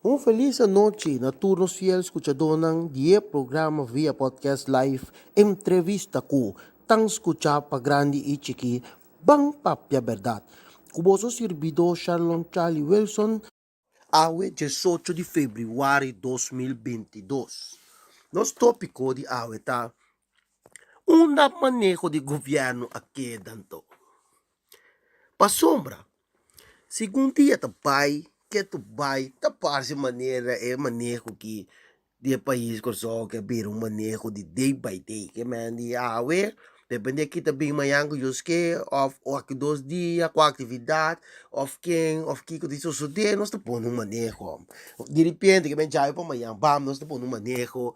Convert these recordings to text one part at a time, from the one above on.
Un felis anochi na tur nos fiel skuchadónan di e programa via podcast live Entrevista ku tan skuchá pa grandi i chikí Ban Papia Bèrdat ku boso sirbidó Sharlon Charlie Wilson. Awe diesocho di febrüari 2022. Nos tópiko di awe ta, Unda maneho di gobièrnu a keda anto? Pasobra segun dia ta bai ketu bai ta parse manera e maneho ki di e pais Kòrsou ke a bira un maneho di day by day ke men di awe depende ki ta bin mañan ku Dios ke òf aki dos dia kua aktividat òf ken òf kiko ta sosode nos ta pone un maneho diripiente ke men djawe pa mañan bam nos ta pone un maneho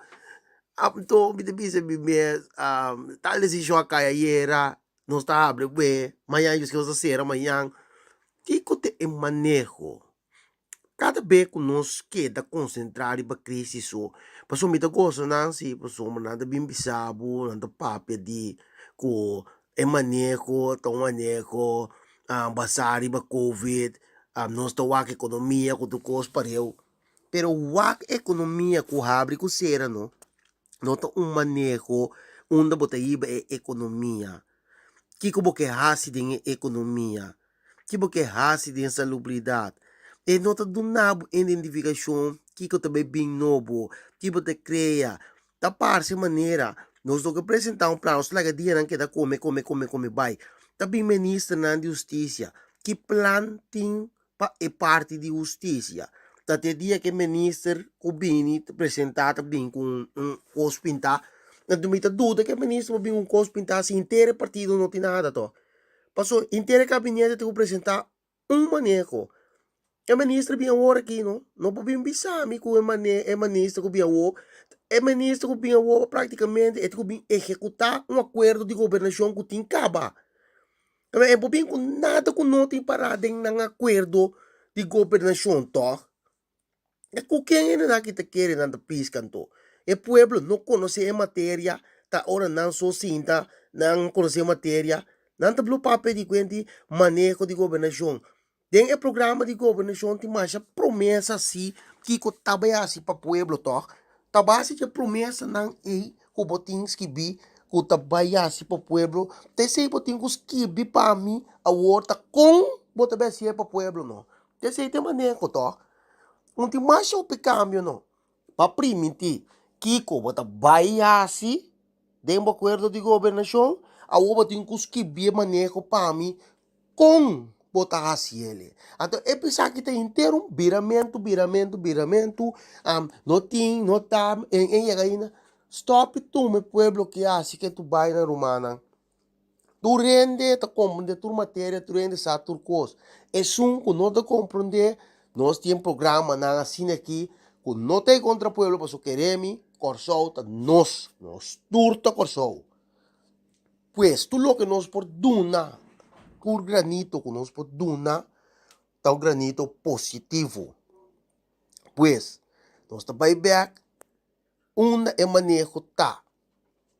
anto mi ta bisa mi mes tal desishon a kai ayera. Nos ta habri wee, mañan yus ke nos ta sera mañan. Kiko ta e maneho? Kada be ku nos keda konsentrá riba krisis so, pasobra mi ta gosa nan si, pasobra nan ta bin bisa bo, nan ta papia di ku e maneho ta un maneho basá riba covid, nos ta wak ekonomia ku tur kos pareu. Pero wak ekonomia ku habri ku sera no. No ta un maneho unda bo ta hiba e ekonomia. Kiko bo ke hasi den e ekonomia? Ki bo ke hasi den salubridat? E no ta duna bo identifikashon kiko ta bai bin nobo, ki bo ta krea. Ta parse manera nos no ke presentá un plan, nos ta laga dianan keda kome, kome, kome, kome bai. Ta bin ministernan di hustisia, ki plan tin pa e parti di hustisia. Ta te dia ku e minister ku bini ta presentá ta bin ku un kos pintá. Anto mi ta duda ku e minister por bin ku un kos pintá si henter e partido no tin nada to. Pasobra henter e kabinete tin ku presentá un maneho. E minister bin awor aki no, no por bin bisa mi ku e e minister ku bin awor, e minister ku bin awor praktikamente e tin ku bin ehekutá un akuerdo di gobernashon ku tin kaba. Pero e por bin ku nada ku no tin pará den nan akuerdo di gobernashon tòg? E ku ken hende nan aki ta kere nan ta piska anto? E pueblo no konosé e materia, ta ora nan so sinta nan konosé e materia, nan ta blo papia di kuenti maneho di gobernashon. Den e programa di gobernashon tin masha promesa si kiko ta bai hasi pa pueblo tòg. Ta base di e promesanan ei ku bo tin skibí ku ta bai hasi pa pueblo, ta esei bo tin ku skibi pa mi awor ta kon bo ta bai hasié pa pueblo no. Ta esei ta e maneho tòg. No tin masha hopi kambio no. Pa primintí kiko bo ta bai hasi den bo akuerdo di gobernashon, awor bo tin ku skibi e maneho pa mi Kon bo ta hasi el? Anto e pisaki ta henter un biramentu, biramentu, biramentu, no tin, no ta, e yega ainda. Stop i tuma e pueblo ki hasi ke tur bai na rumannan. Tur hende ta komprende tur materia, tur hende sa tur kos. Esun ku no ta komprende, nos tin programanan asina aki ku no ta e kontra pueblo pasobra kere mi, Kòrsou ta nos, nos tur ta Kòrsou. Pues tur loke nos por duna, tur granito ku nos por duna ta un granito positivo. Pues nos ta bai bek unda e maneho ta.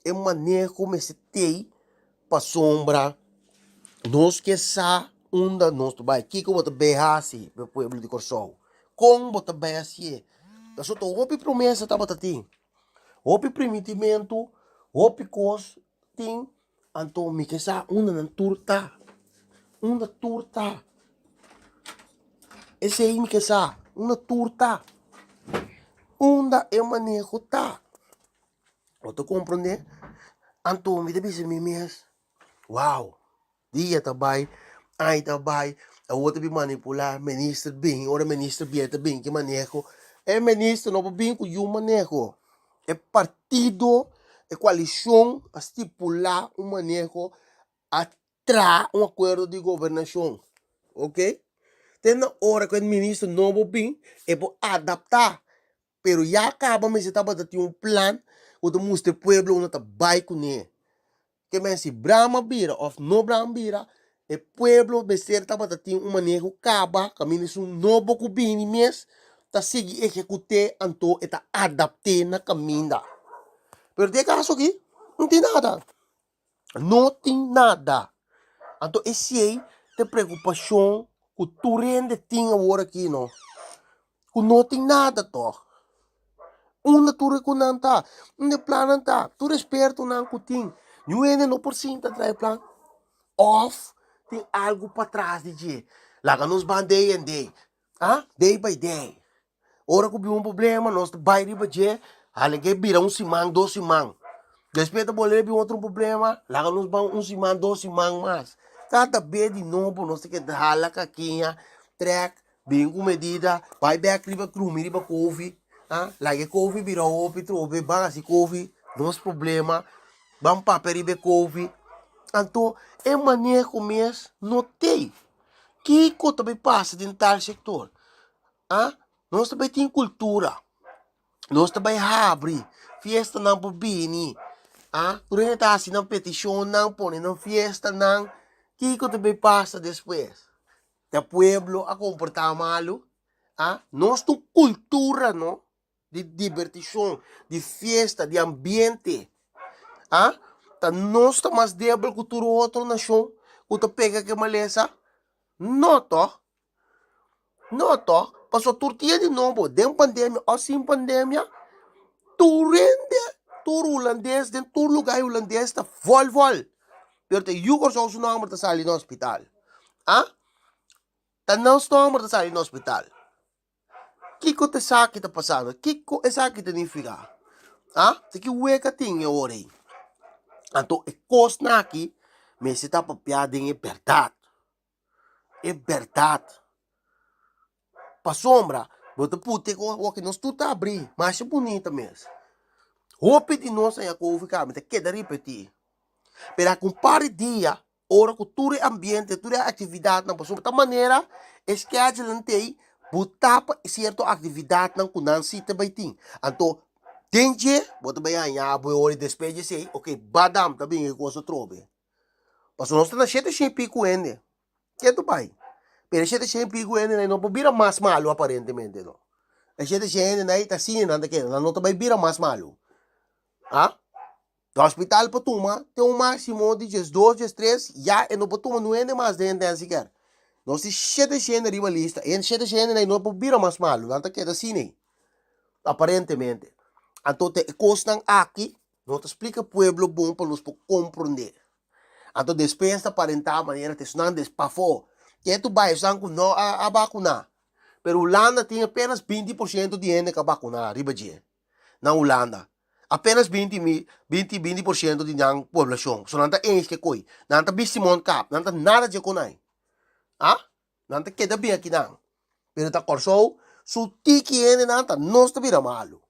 E maneho mester tei pasobra nos ke sa unda nos ta bai, kiko bo ta bai hasi pa e pueblo di Kòrsou, kon bo ta bai hasié. Pasobra ta hopi promesa tabata tin. Hopi primitimentu, hopi kos tin, anto mi ke sa unda nan tur ta, unda tur ta. Esei mi ke sa, unda tur ta, unda e maneho ta. Bo ta komprende? Anto mi ta bisa mi mes, wow. Dia ta bai, aña ta bai, awor ta bin manipulá, minister bin, ora minister bin e ta bin ki maneho. E minister no por bin ku yu maneho. E partido, e koalishon a stipulá un maneho, a traha un akuerdo di gobernashon, oke. Te na ora ku e minister nobo bin, e por adaptá, pero ya kaba mester tabata tin un plan ku ta mustra e pueblo unda ta bai kuné. Ke men si Brahma bira of no Brahma bira, e pueblo mester tabata tin un maneho kaba kaminda esun nobo ku bini mes ta sigui ehekut'é anto e ta adapt'é na kaminda. Pero den e kaso aki no tin nada, no tin nada. Anto esei ta e preokupashon ku tur hende tin awor aki no. Ku no tin nada tòg. Unda tur e ku nan ta? Unda e plannan ta? Tur espertonan ku tin, niun hende no por sinta traha e plan. Òf tin algu patras di dje. Laga nos ban day and day, ah, day by day. Ora ku bin un problema nos ta bai riba dje, hala ke bira un siman, dos siman. Despues ta bolbe bin otro problema, laga nos ban un siman, dos siman mas. Kada bes di nobo nos ta keda hala kakiña, trèk, bin ku medida, bai bèk riba krumi riba kofi, ah, laga e kofi bira hopi trobe, ban hasi kofi nos problema, ban papia riba e kofi. Anto e maneho mes no tei. Kiko ta bai pasa den tal sektor? A Nos ta bai tin kultura, nos ta bai habri, fiestanan por bini, a Tur hende ta hasi nan petishonnan, pone nan fiestanan. Kiko ta bai pasa despues? Ta pueblo a komportá malu? A Nos tin kultura no, di dibertishon, di fiesta, di ambiente. A Ta nos ta mas debel ku tur otro nashon ku ta pega ku e malesa? No tòg. No tòg, pasobra tur dia di nobo den pandemia òf sin pandemia tur hende, tur hulandes den tur lugá e hulandes ta vòl vòl. Pero ta yu Kòrsou su nòmber ta sali na hospital. A Ta nos nòmber ta sali na hospital. Kiko ta esaki ta pasando? Kiko esaki ta nifiká? A Ta ki weka tin e ora ei? Anto e kosnan aki mester ta papia den e bèrdat. E bèrdat. Pasobra bo ta puti ku oke nos tur ta abrí masha bunita mes. Hopi di nos a kofi kaba mi ta keda ripetí. Pero aki un par di dia ora ku tur e ambiente tur e aktividatnan pasobra ta manera e skedule nan ta ei bo tapa sierto aktividatnan ku nan si ta bai tin. Anto den dje bo ta bai haña bo e ora i despues di esei oke badam ta bini e kos atrobe. Pasobra nos ta na shete shen piku hende. Ke tu bai? Pero e shete shen piku hende nai no por bira mas malu aparentemente no. E shete shen hende nai ta asina nan ta keda, nan no ta bai bira mas malu. Ha? De hospital por tuma te un maximo di diesdos, diestres, ya e no por tuma nu hende mas den intensive care. Nos tin shete shen riba lista, e shete shen hende nai no por bira mas malu, nan ta keda asina ei. Aparentemente. Anto te e kosnan aki No ta splika pueblo bon pa nos por komprondé. Anto despues ta aparentá manera ta esnan des pafó. Ke tu bai esnan ku no a a bakuná. Pero Hulanda tin apenas 20% di hende ku a bakuná riba dje. Na Hulanda. Apenas 20 mi, 20, 20% di nan poblashon. So nan ta eens ke koi. Nan ta bisti mondkap. Nan ta nada dje konai. Ah? Nan ta keda bin akinan. Pero ta Kòrsou su tiki hendenan ta nos ta bira malu.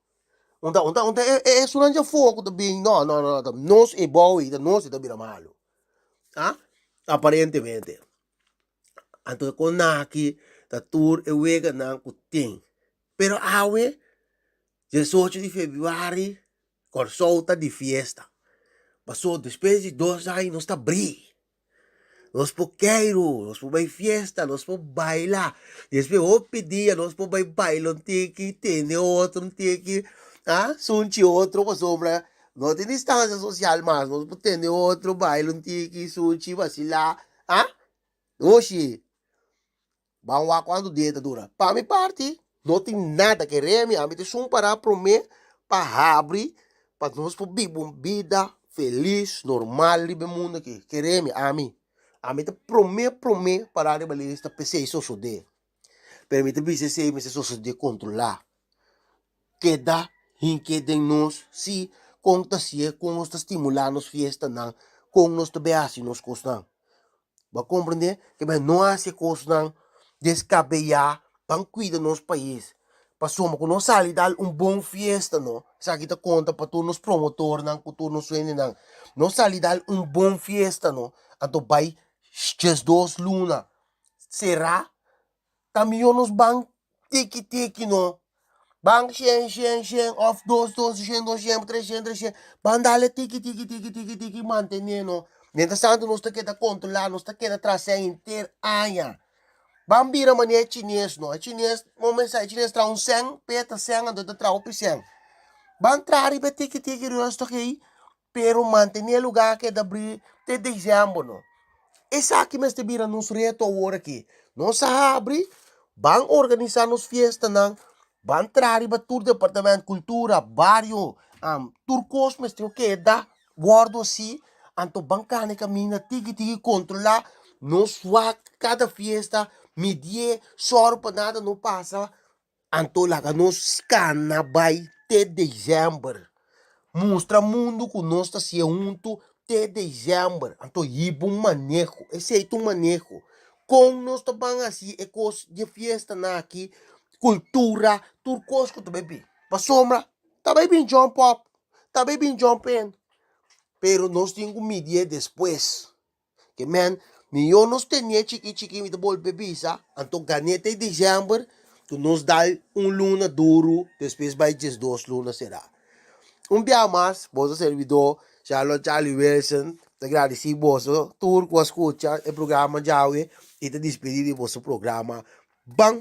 Un ta un ta un ta e e esunnan djafó ku ta bin no no no ta nos e bou ei ta nos e ta bira malu. Ah aparentemente. Anto e kon aki ta tur e weganan ku tin. Pero awe 18 di febrüari Kòrsou ta di fiesta. Pasobra despues di dos aña nos ta bri. Nos por keiru, nos por bai fiesta, nos por baila. Despues hopi dia nos por bai baila un tiki, tende otro un tiki, ah, sunchi otro pasobra no tin distancia social mas. Nos por tende otro, baila un tiki, sunchi, basila, ah. Oshi, Ban wak kuantu dia ta dura. Pa mi parti, no tin nada ke remi. Ami ta esun pará promé pa habri pa nos por biba un bida felis, normal riba e mundu aki. Ke remi, ami. Ami ta promé promé pará riba lista p'esei sosodé. Pero mi ta bisa esei mester sosodé kontrolá. Keda hinke den nos si kon ta hasié, kon nos ta stimulá nos fiestanan, kon nos ta bai hasi nos kosnan. Bo a komprendé? Ke men no hasi e kosnan deskabeyá, ban kuida nos pais. Pasobra ku nos sali dal un bon fiesta no, esaki ta konta pa tur nos promotornan ku tur nos hendenan. Nos sali dal un bon fiesta no, anto bai 12 luna será Ta mihó nos ban tiki tiki no. Ban shen shen shen òf dos dos shen dos shen tres shen tres shen. Ban dale tiki tiki tiki tiki tiki mantené no. Mientras tanto nos ta keda kontrolá, nos ta keda trasé henter aña. Ban bira manera e chines no. E chines, bo mester sa e chines traha un sèn, p'e ta sèn anto e ta traha hopi sèn. Ban traha riba e tiki tiki rustig ei. Pero mantené lugá keda brí te desèmber no. Esaki mester bira nos reto awor aki. Nos a habri, ban organisá nos fiestanan. Ban traha riba tur departamento, kultura, bario, tur kos mester keda wòrdu hasi. Anto ban kana e kaminda tiki tiki kontrolá nos wak kada fiesta, midié, sòru pa nada no pasa. Anto laga nos kana bai te desèmber. Mustra mundu ku nos ta hasié huntu te desèmber. Anto hiba un maneho, esei ta un maneho. Kon nos ta ban hasi e kos di e fiestanan aki, kultura, tur kos ku ta bai bin. Pasobra ta bai bin jump up, ta bai bin jump in, pero nos tin ku midié despues. Ke men, mihó nos ten'é chiki chiki, mi ta bolbe bisa, anto gan'é te desèmber, ku nos dal un luna duru, despues bai 12 luna será. Un bia mas, boso servidó, Sharlon Charlie Wilson, ta gradisí boso tur ku a skucha e programa djawe i ta dispidí di boso programa Ban.